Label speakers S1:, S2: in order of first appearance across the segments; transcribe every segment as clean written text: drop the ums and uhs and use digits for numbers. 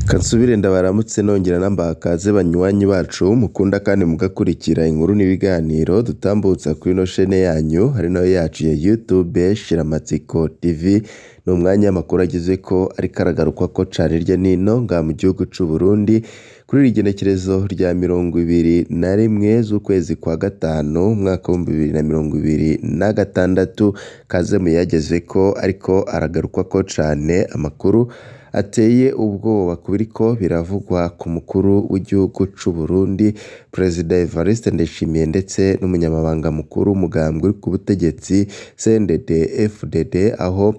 S1: Kansubire ndabaramutse nongera nambaha kaze banywanyi bacu mukunda kandi mugakurikira inkuru n'ibiganiro dutambutsa kuri ino shene yanyu ari nayo yacu ya YouTube Shiramatsiko TV. Ni umwanya w'amakuru agezeko ariko aragarukwako cane hirya nino ngaha mu gihugu c'u Burundi kuri iri genekerezo rya 21 z'ukwezi kwa gatanu umwaka w'2026. Kaze muyagezeko ariko aragarukwako cane amakuru ateye ubwoba ku biriko biravugwa ku mukuru w'igihugu c'u Burundi Perezida Evariste Ndayishimiye ndetse n'umunyamabanga mukuru w'umugambwe uri ku butegetsi CNDD FDD, aho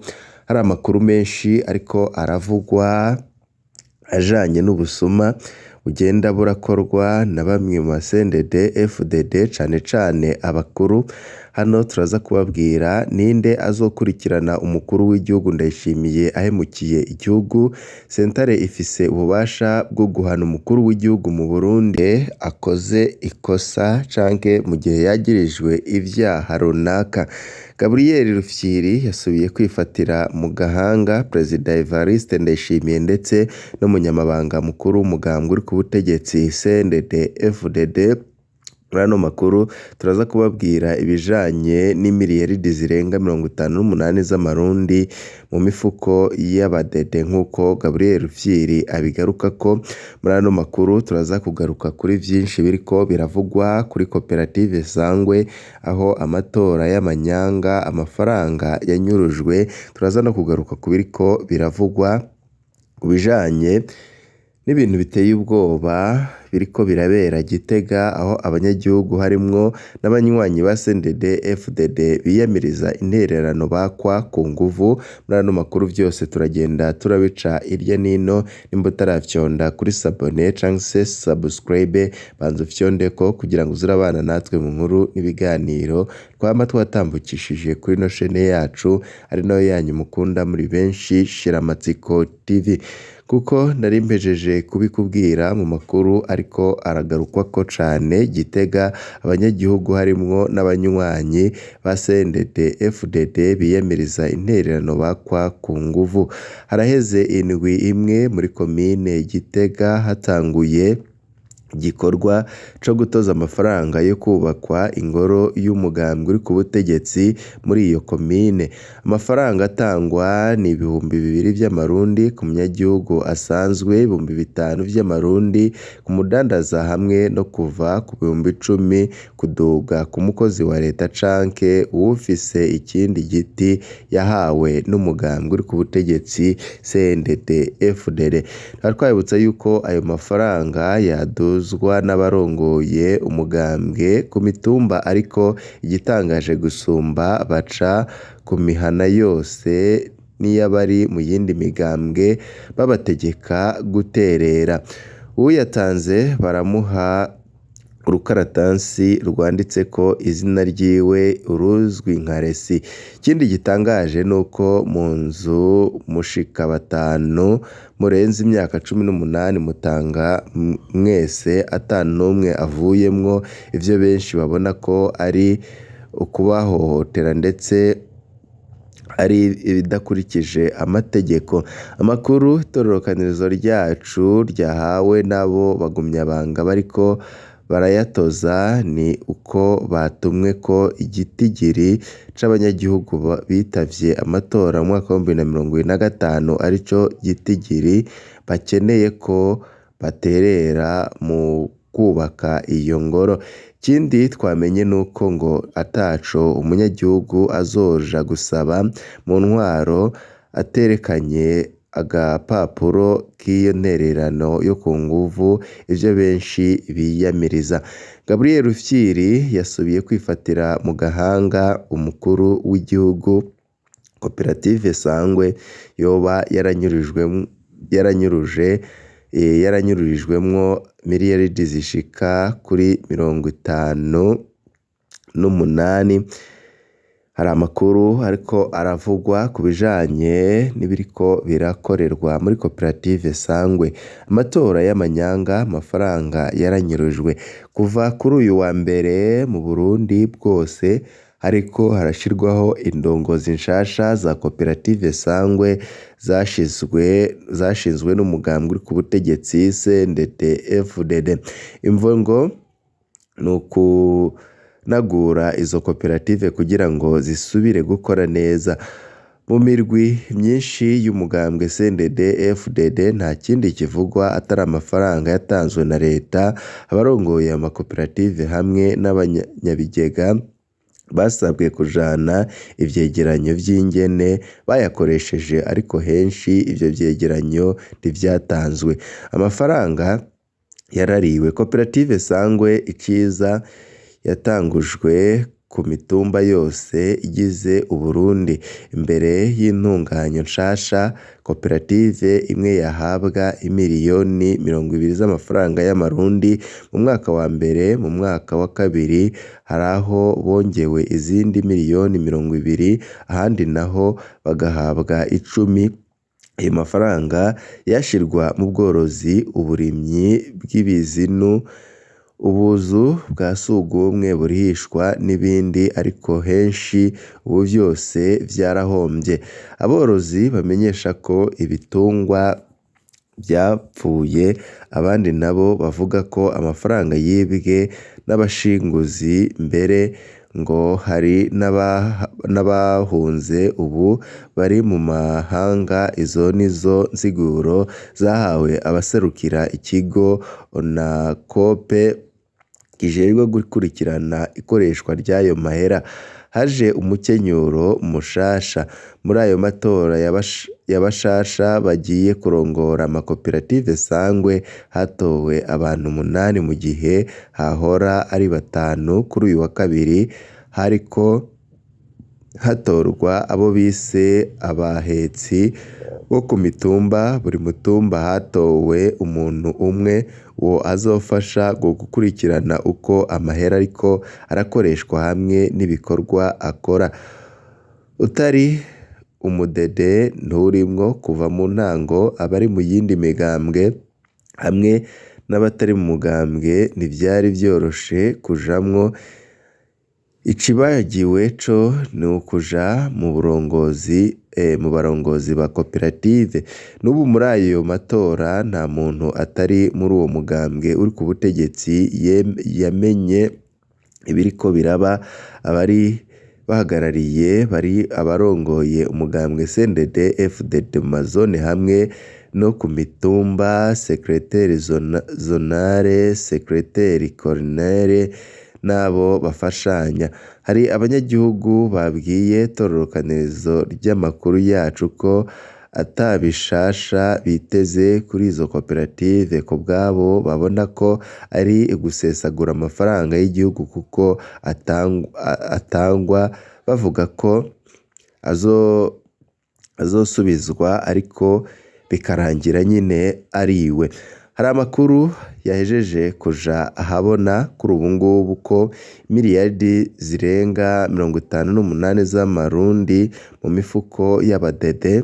S1: hari amakuru menshi ariko aravugwa ajanye n'ubusuma bugenda burakorwa na bamwe mu ba CNDD FDD cane cane abakuru. Hano turaza kubabwira ninde azokurikirana umukuru w'igihugu Ndayishimiye ahemukiye igihugu. Sentare ifise ububasha bwo guhana umukuru w'igihugu mu Burundi akoze ikosa canke mu gihe yagirijwe ivyaha runaka. Gabriel Rufyiri yasubiye kwifatira mu gahanga Perezida Evariste Ndayishimiye ndetse n'umunyamabanga mukuru w'umugambwe uri ku butegetsi CNDD FDD. Muri ano makuru turaza kubabwira ibijanye n'imiriyaridi zirenga 58 z'amarundi mu mifuko y'abadede nk'uko Gabriel Rufyiri abigarukako. Muri ano makuru turaza kugaruka kuri vyinshi biriko biravugwa kuri koperative Sangwe, aho amatora y'amanyanga amafaranga yanyurujwe. Turaza no kugaruka ku biriko biravugwa ku bijanye n'ibintu biteye ubwoba biriko birabera Gitega, aho abanyagihugu harimwo n'abanywanyi ba CNDD FDD biyamiriza intererano bakwa ku nguvu. Muri ano makuru vyose turagenda turabica hirya nino. Nimba utaravyonda kuri sabone canke se subscribe, banza ufyondeko kugira ngo uze urabana natwe mu nkuru n'ibiganiro twama twatambukishije kuri ino shene yacu ari nayo yanyu mukunda muri benshi Shiramatsiko TV. Kuko nari mpejeje kubikubwira mu makuru ariko aragarukwako cane Gitega, abanyagihugu harimwo n'abanywanyi ba CNDD FDD biyamiriza intererano bakwa ku nguvu. Haraheze indwi imwe muri komine Gitega hatanguye igikorwa co gutoza amafaranga yo kubakwa ingoro y'umugambwe uri ku butegetsi muri iyo komine. Amafaranga atangwa ni 2000 vy'amarundi ku munyagihugu asanzwe, 5000 vy'amarundi ku mudandaza hamwe no kuva ku 10,000 kuduga ku mukozi wa leta canke uwufise ikindi giti yahawe n'umugambwe uri ku butegetsi CNDD FDD. Tukaba twabibutsa yuko ayo mafaranga yaduzwa n'abarongoye umugambwe ku mitumba, ariko igitangaje gusumba baca ku mihana yose n'iy'abari mu yindi migambwe babategeka guterera. Uwuyatanze baramuha urukaratansi rwanditseko izina ryiwe uruzwi nka resi. Ikindi gitangaje nuko mu nzu mushika batanu murenze imyaka 18 mutanga mwese ata n'umwe avuyemwo, ivyo benshi babona ko ari ukubahohotera ndetse ari ibidakurikije amategeko. Amakuru itororokanirizo ryacu ryahawe n'abo bagumyabanga bariko barayatoza ni uko batumwe ko igitigiri c'abanyagihugu bitavye amatora mu mwaka wa 2025 arico gitigiri bakeneye ko baterera mu kwubaka iyo ngoro. Ikindi twamenye nuko ngo ataco umunyagihugu azoja gusaba mu ntwaro aterekanye agapapuro k'iyo ntererano yo ku nguvu, ivyo benshi biyamiriza. Gabriel Rufyiri yasubiye kwifatira mu gahanga umukuru w'igihugu. Koperative Sangwe yoba yaranyururijwemwo miliyaridi zishika kuri 58. Hari amakuru ariko aravugwa ku bijanye n'ibiriko birakorerwa muri koperative Sangwe. Amatora y'amanyanga amafaranga yaranyurujwe. Kuva kuri uyu wa mbere mu Burundi bwose hariko harashirwaho indongozi nshasha za koperative Sangwe zashinzwe n'umugambwe uri ku butegetsi CNDD-FDD. Imvo ngo ni ukunagura izo koperative kugira ngo zisubire gukora neza. Mu mirwi myinshi y'umugambwe CNDD-FDD nta kindi kivugwa atari amafaranga yatanzwe na leta. Abarongoye amakoperative hamwe n'abanyabigega basabwe kujana ivyegeranyo vy'ingene bayakoresheje, ariko henshi ivyo vyegeranyo ntivyatanzwe. Amafaranga yarariwe. Koperative Sangwe Iciza yatangujwe ku mitumba yose igize Uburundi. Imbere y'intunganyo nshasha, koperative imwe yahabwa imiriyoni 20 z'amafaranga y'amarundi mu mwaka wa mbere, mu mwaka wa kabiri hari aho bongewe izindi miriyoni 20, ahandi naho bagahabwa 10. Ayo mafaranga yashirwa mu bworozi, uburimyi bw'ibizinu, ubuzu bwa sugumwe burihishwa n'ibindi, ariko henshi ubu vyose vyarahombye. Aborozi bamenyesha ko ibitungwa vyapfuye, abandi nabo bavuga ko amafaranga yibwe n'abashinguzi, mbere ngo hari n'abahunze ubu bari mu mahanga. Izo nizo nsiguro zahawe abaserukira ikigo Onacope kijejwe gukurikirana ikoreshwa ry'ayo mahera. Haje umukenyuro mushasha muri ayo matora y'abashasha bagiye kurongora amakoperative Sangwe. Hatowe abantu 8 mu gihe hahora ari 5. Kuri uyu wa kabiri hariko hatorwa abo bise abahetsi bo ku mitumba. Buri mutumba hatowe umuntu umwe uwo azofasha gukurikirana uko amahera ariko arakoreshwa hamwe n'ibikorwa akora. Utari umudede nturimwo kuva mu ntango. Abari mu yindi migambwe hamwe n'abatari mu mugambwe ntivyari vyoroshe kujamwo. Icibagiwe co ni ukuja mu burongozi mu barongozi ba koperative. N'ubu muri ayo matora nta muntu atari muri uwo mugambwe uri ku butegetsi yamenye ibiriko biraba. Abari bahagarariye bari abarongoye umugambwe CNDD-FDD mu mazone hamwe no ku mitumba, secrétaire zonale, secrétaire colonel n'abo bafashanya. Hari abanyagihugu babwiye itororokanirizo ry'amakuru yacu ko atabishasha biteze kuri izo koperative. Ku bwabo babona ko ari ugusesagura amafaranga y'igihugu kuko atangwa bavuga ko azosubizwa, ariko bikarangira nyine ariwe. Hari amakuru yahejeje kuja ahabona kuri ubu ngubu ko miliyaridi zirenga 58 z'amarundi mu mifuko y'abadede.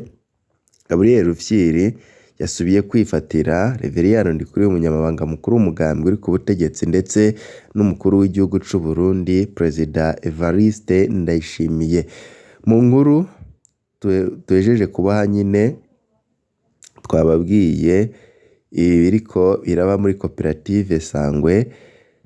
S1: Gabriel Rufyiri yasubiye kwifatira Reveriyani Ndikuriyo, umunyamabanga mukuru w'umugambwe uri ku butegetsi ndetse n'umukuru w'igihugu c'u Burundi Perezida Evariste Ndayishimiye. Mu nkuru tuhejeje kubaha nyine twababwiye ibiriko biraba muri koperative Sangwe,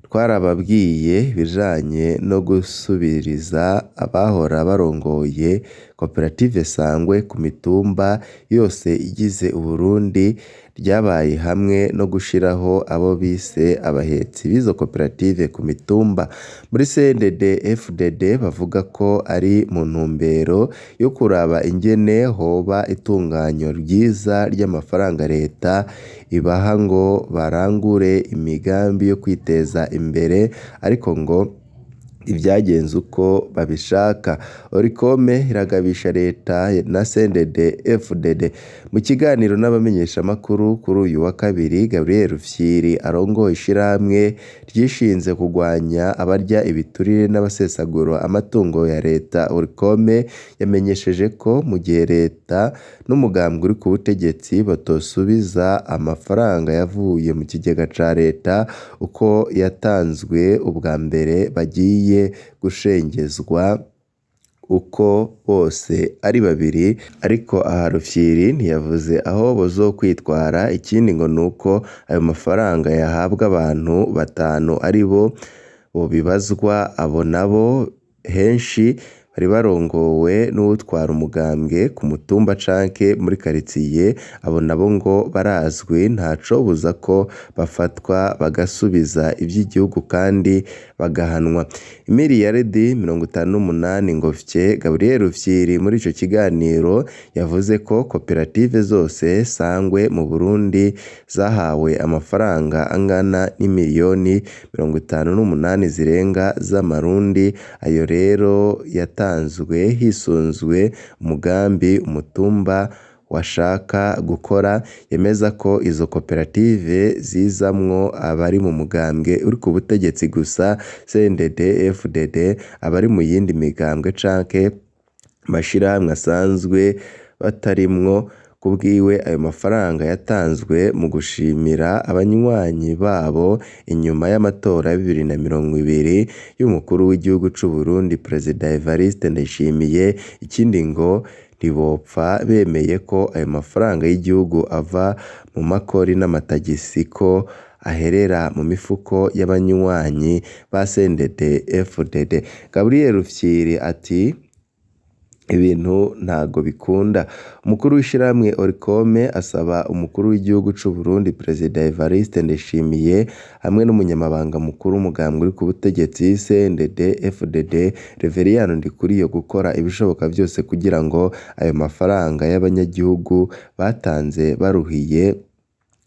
S1: twarababwiye ibijanye no gusubiriza abahora barongoye koperative Sangwe ku mitumba yose igize Uburundi, ryabaye hamwe no gushiraho abo bise abahetsi b'izo koperative ku mitumba. Muri CNDD FDD bavuga ko ari mu ntumbero yo kuraba ingene hoba itunganyo ryiza ry'amafaranga leta ibaha ngo barangure imigambi yo kwiteza imbere, ariko ngo ivyagenze uko babishaka. Orikome iragabisha leta na CNDD FDD. Mu kiganiro n'abamenyeshamakuru kuri uyu wa kabiri, Gabriel Rufyiri arongoye ishirahamwe ryishinze kugwanya abarya ibiturire n'abasesagura amatungo ya leta Orikome, yamenyesheje ko mu gihe leta n'umugambwe uri ku butegetsi batosubiza amafaranga yavuye mu kigega ca leta uko yatanzwe ubwa mbere, bagiye bakwiye gushengezwa uko bose ari babiri, ariko aha Rufyiri ntiyavuze aho bozokwitwara. Ikindi ngo nuko ayo mafaranga yahabwa abantu batanu aribo bobibazwa, abo nabo henshi bari barongowe n'uwutwara umugambwe ku mutumba canke muri karitsiye, abo nabo ngo barazwi, ntacobuza ko bafatwa bagasubiza ivy'igihugu kandi bagahanwa. Imiriyaridi 58 ngo fye. Gabriel Rufyiri muri ico kiganiro yavuze ko koperative zose sangwe mu Burundi zahawe amafaranga angana n'imiliyoni 58 zirenga z'amarundi, ayo rero yatanzwe hisunzwe umugambi umutumba washaka gukora. Yemeza ko izo koperative zizamwo abari mu mugambwe uri ku butegetsi gusa CNDD FDD, abari mu yindi migambwe canke amashirahamwe asanzwe batarimwo. Kubwiwe ayo mafaranga yatanzwe mu gushimira abanywanyi babo inyuma y'amatora ya 2020 y'umukuru w'igihugu c'u Burundi Perezida Evariste Ndayishimiye. Ikindi ngo ntibopfa bemeye ko ayo mafaranga y'igihugu ava mu makori n'amatagisi ko aherera mu mifuko y'abanywanyi ba CNDD FDD. Gabriel Rufyiri ati ibintu ntago bikunda. Umukuru w'ishirahamwe Oricome asaba umukuru w'igihugu c'u Burundi Perezida Evariste Ndayishimiye hamwe n'umunyamabanga mukuru w'umugambwe uri ku butegetsi CNDD FDD Reveriyani Ndikuriyo gukora ibishoboka vyose kugira ngo ayo mafaranga y'abanyagihugu batanze baruhiye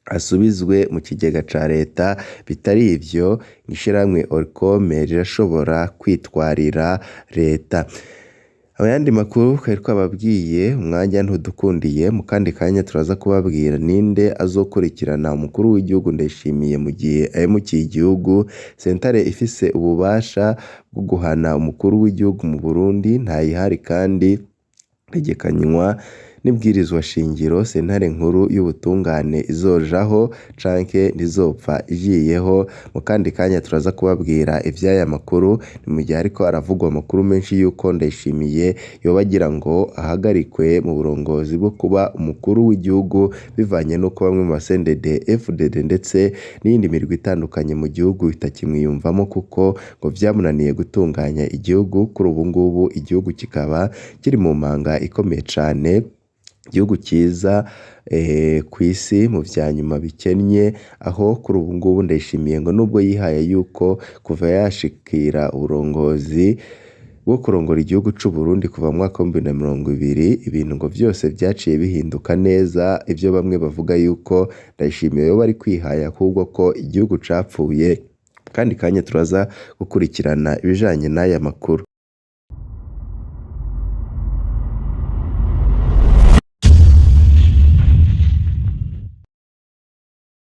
S1: asubizwe mu kigega ca leta, bitari ivyo ishirahamwe Oricome rirashobora kwitwarira leta. Ayandi makuru twari twababwiye umwanya ntudukundiye, mu kandi kanya turaza kubabwira ninde azokurikirana umukuru w'igihugu Ndayishimiye mu gihe ahemukiye igihugu. Sentare ifise ububasha bwo guhana umukuru w'igihugu mu Burundi ntayihari kandi itegekanywa n'ibwirizwa shingiro. Sentare nkuru y'ubutungane izojaho canke ntizopfa igiyeho. Mu kandi kanya turaza kubabwira ivy'aya makuru. Ni mu gihe hariko haravugwa amakuru menshi yuko Ndayishimiye yoba agira ngo ahagarikwe mu burongozi bwo kuba umukuru w'igihugu, bivanye n'uko bamwe mu ba CNDD FDD ndetse n'iyindi mirwi itandukanye mu gihugu itakimwiyumvamo, kuko ngo vyamunaniye gutunganya igihugu. Kuri ubu ngubu igihugu kikaba kiri mu manga ikomeye cane, igihugu ciza kw'isi mu vya nyuma bikennye, aho kuri ubu ngubu Ndayishimiye ngo nubwo yihaye yuko kuva yashikira uburongozi bwo kurongora igihugu c'u Burundi kuva mu mwaka w'ibihumbi 2020, ibintu ngo vyose vyaciye bihinduka neza, ivyo bamwe bavuga yuko Ndayishimiye yoba ari kwihaya ahubwo ko igihugu capfuye. Kandi kanya turaza gukurikirana ibijanye n'aya makuru.